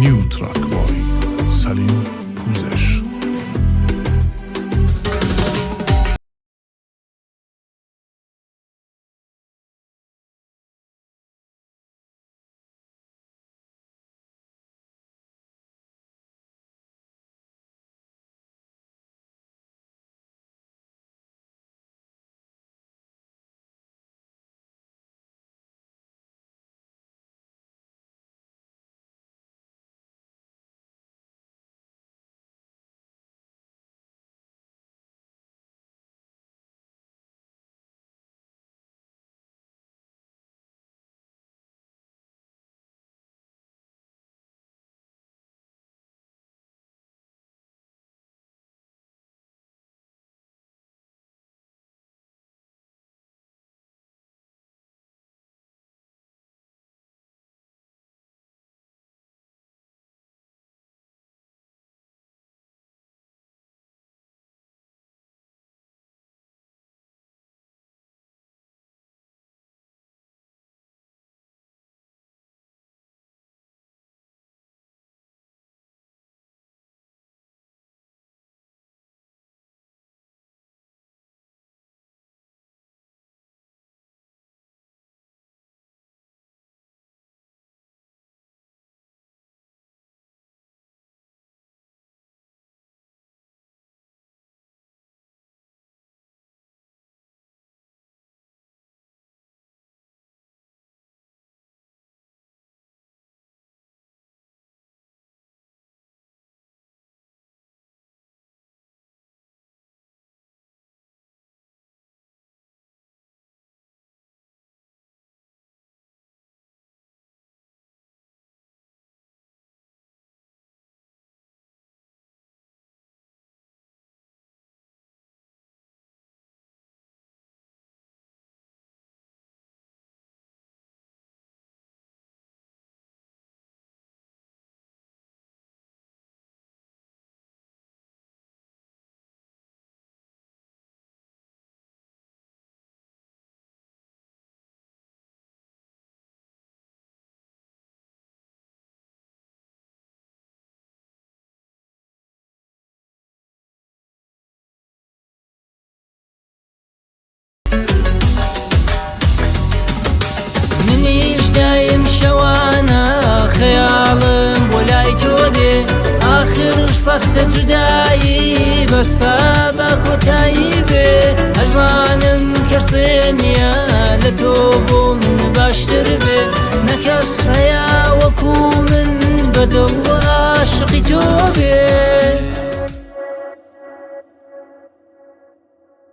New Track by سەلیم پوزش. منیش دایم شەوانە خەیاڵم بۆ لای تۆ دێ ئاخر سەختە جودایی بەسا با کۆتایی بێ ئەزانم کەسێ نییە لە تۆ بۆ من باشتر بێ نەکەس هەیە وەکو من بەدڵ عاشقی تۆ بێ.